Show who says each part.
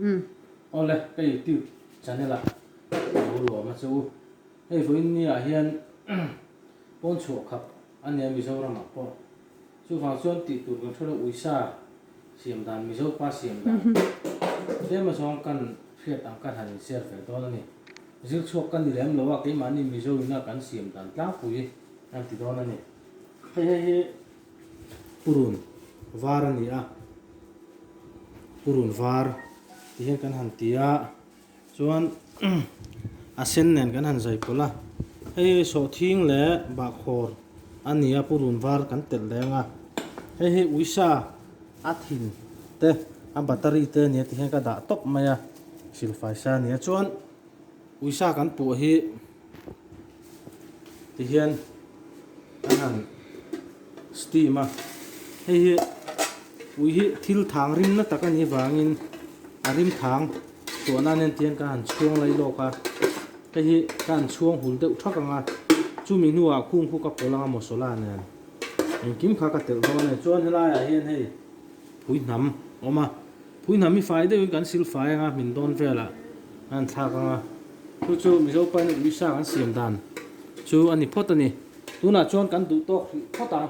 Speaker 1: Awle, ka youtube channel ah ka lo lawm a che u. Hei vawiin ni ah hian pawn chhuah khap a nia Mizoram ah pawh. Chuvang chuan tih tur kan hre lo uisa siam dan Mizo pa siam dan tlem azawng kan hriat ang kan han in share ve dawn a ni. Zir chhuak ka ni lem lo a keimahni Mizo in a kan siam dan tlangpui an ti dawn a ni. Hei hei hi purun var a ni a, purun var ti hian kan han ti a, chuan a sen nen kan han zai pawlh a, hei hi sawhthing leh bahkhawr a ni a purun var kan telh leng a, hei hi uisa a thin te a battery te a ni a ti hian ka dah tawp mai a, silfai sa a ni a chuan uisa kan puah hi. Tihian an han steam a, hei hi ui hi thil thang rim na tak a nih vangin a rim thang chhuah nan hian tihian ka han chhuang lai lawk a, hei hi ka han chhuang hul deuh thak ang a, chumi hnuah khung khu ka pawlh ang a masala nen engkim kha ka telh dawn a ni. Chuan helaiah hian hei phui hnam a awm a. Phuihnam hi fai deuhin kan sil fai anga hmin dawn velah a han thlak anga chu chu Mizo pain uisa kan siam dan chu a ni phawt a ni. Tunah chuan kan duh tawk hrih phawt ang.